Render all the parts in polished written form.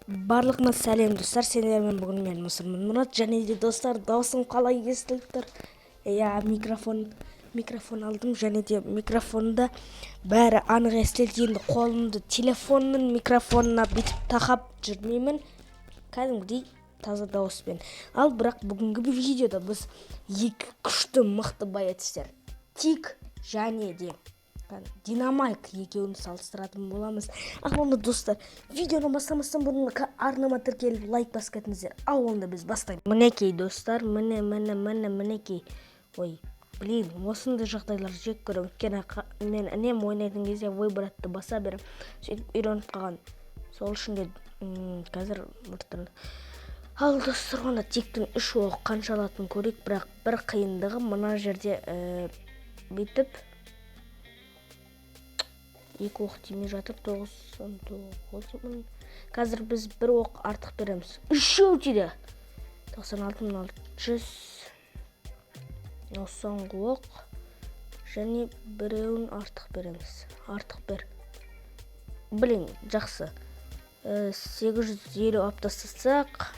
Барлығына сәлем, достар! Сендермен бүгін мен, Мұсырман Мұрат. Және де, достар, дауысым қалай естіліп тұр? Иә, микрофон алдым және де микрофонда бәрі анық естіледі. Енді қолымды телефонның микрофонына бүйтіп тақап жүрмеймін, кәдімгідей таза дауыспен. Ал бірақ бүгінгі видеода біз екі күшті, мықты боецтер, Тик және де Динамайк, екеуін салыстыратын боламыз. Ал онда, достар, видеоны бастамастан бұрын арнама тіркеліп, лайк басып кетіңіздер. Ал онда біз бастаймыз. Мінекей, достар, міне, міне, міне, мінекей. Ой, блин, осындай жағдайларды жек көремін, өйткені мен үнемі ойнайтын кезде выбратты баса беремін, сөйтіп үйреніп қалған. Сол үшін де қазір біртүрлі. Ал, достар, онда Тиктің үш оғы қанша алатынын көрейік. Бірақ бір қиындығы мына жерде бүйтіп екі оқ тимей жатыр. 99 000. Қазір біз бір оқ артық береміз, үшеу тиді, 96 600. Мынау соңғы оқ және біреуін артық береміз. Артық бер, блин, жақсы. 850 алып тастасақ,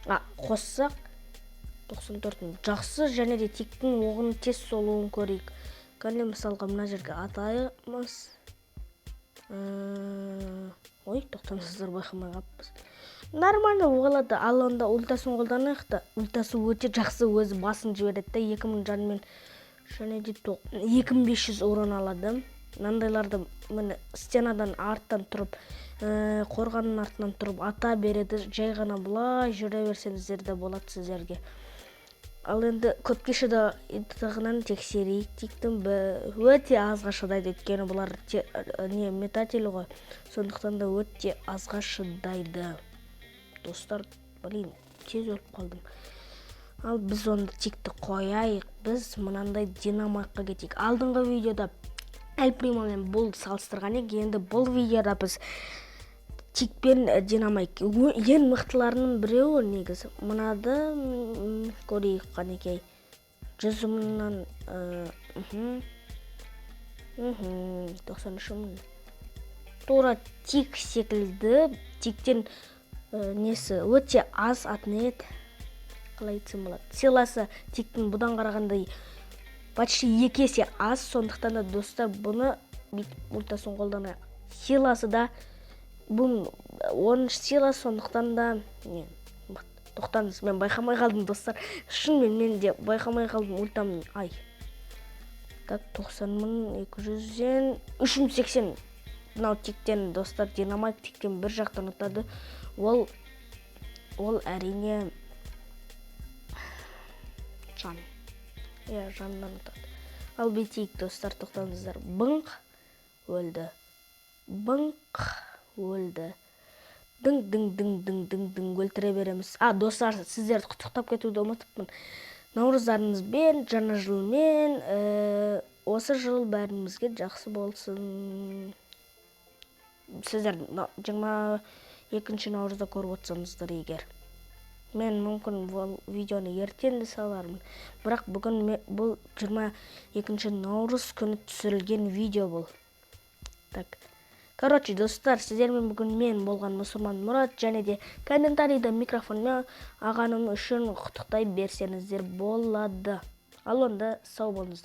а қоссақ, 94 000. Жақсы. Және де Тиктің оғының тез солуын көрейік. Кәне, мысалға, мына жерге атаймыз. Ой, тоқтаңыздар, байқамай қалыппыз. Нормально болады. Ал онда ультасын қолданайық та. Ультасы өте жақсы, өзі басын жібереді да, 2000 жанмен және де 2500 урон алады. Мынандайларды, міне, стенадан арттан тұрып, қорғанның артынан тұрып ата береді. Жай ғана былай жүре берсеңіздер де болады сіздерге. Ал енді көпке шыдайтындығынан тексерейік. Тиктің өте азға шыдайды, өйткені бұлар не, метатель ғой, сондықтан да өте азға шыдайды, достар. Блин, тез өліп қалдым. Ал біз онда Тикті қояйық, біз мынандай Динамайтқа кетейік. Алдыңғы видеода Эль Примо мен бұл салыстырған едік. Енді бұл видеода біз Тик пен Динамайт, ең мықтыларының біреуі негізі. Мынады көрейік, қанекей, 100 мыңнан, 93 000, тура Тик секілді. Тиктен несі өте аз, аты не еді, қалай айтсам болады, силасы Тиктің бұдан қарағанда почти екі есе аз. Сондықтан да, достар, бұны бүйтіп ультасын қолданайық. Силасы да бұл оныншы сила, сондықтан да не мықты. Тоқтаңыз, мен байқамай қалдым, достар, шынымен мен де байқамай қалдым ультамның. Ай, так, 90 200-ден 3 080 мынау Тиктен. Достар, Динамайт Тиктен бір жақтан ұтады. Ол әрине жан, иә, жаннан ұтады. Ал бүйтейік, достар, тоқтаңыздар. Быңқ, өлді. Быңқ, өлді. Дың, дың, дың, дың, дың, дың, өлтіре береміз. А, достар, сіздерді құттықтап кетуді ұмытыппын наурыздарыңызбен, жаңа жылмен. Осы жыл бәрімізге жақсы болсын. Сіздер 22 наурызда көріп отырсаңыздар егер, мен мүмкін бұл видеоны ертең де салармын, бірақ бүгін бұл 22 наурыз күні түсірілген видео бұл. Так, короче, достар, сіздермен бүгін мен болған, Мұсырман Мұрат. Және де комментарийда микрофонмен ағаным үшін құттықтай берсеңіздер болады. Ал онда сау болыңыздар.